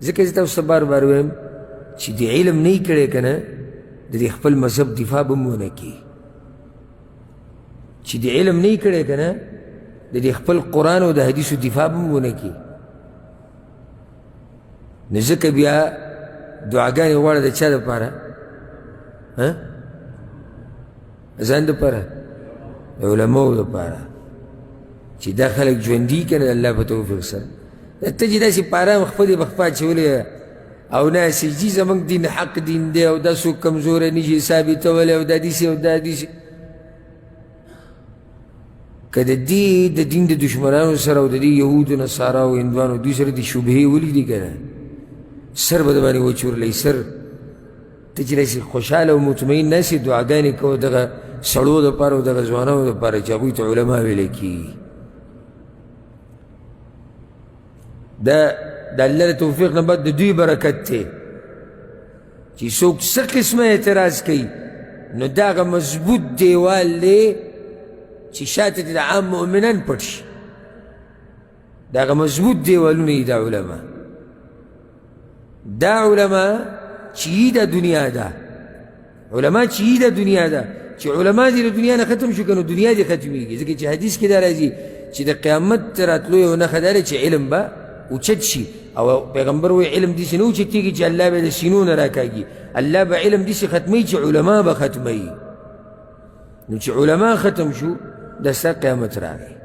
ځکه زه تاسو ته بار بار وایم چې د علم نه یې کړی که نه، د دې خپل مذهب دفاع به هم ونه کړي. چې د علم نه یې کړی که نه، د دې خپل قرآن او د حدیثو دفاع به هم ونه کړي. نو ځکه بیا دعاګانې غواړه د چا دپاره؟ ځان دپاره، د علماو دپاره، چې دا خلک ژوندي که نه د الله په توفیق سره. ته چې داسې په ارام خپلې په خپه اچولې او ناست یې، جي زموږ دین حق دین دی او دا څوک کمزوری نه شي ثابتولی او دا داسې او دا داسې، که د دې د دین د دښمنانو سره او د دې یهودو، نصارا او هندوانو دوی سره د شبهې ولیدې که نه، سر به د باندې وچورلی سر. ته چې داسې خوشحاله او مطمئن ناست یې، دعاګانې کوه دغه سړو دپاره او دغه ځوانانو دپاره چې هغوی ته علما ویلی کېږي. دا د الله د توفیق نه بعد د دوی برکت دی چې څوک څه قسمه اعتراض کوي، نو دا هغه مضبوط دیوال دی چې شاته دې د عام مؤمنان پټ شي. دا هغه مضبوط دیوالونه دي. دا علما، دا علما چې دا دنیا ده، علما چې دا دنیا ده، چې علما دې له دنیا نه ختم شو که نو دنیا دې ختمېږي. ځکه چې حدیث کې دا راځي چې د قیامت تر راتلو یو نښه دا ده چې علم به اوچت شي، او پیغمبر وایي علم داسې نه اوچتېږي چې الله به د سینو نه راکاږي، الله به علم داسې ختموي چې علما به ختموي. نو چې علما ختم شو، دا ستا قیامت راغی.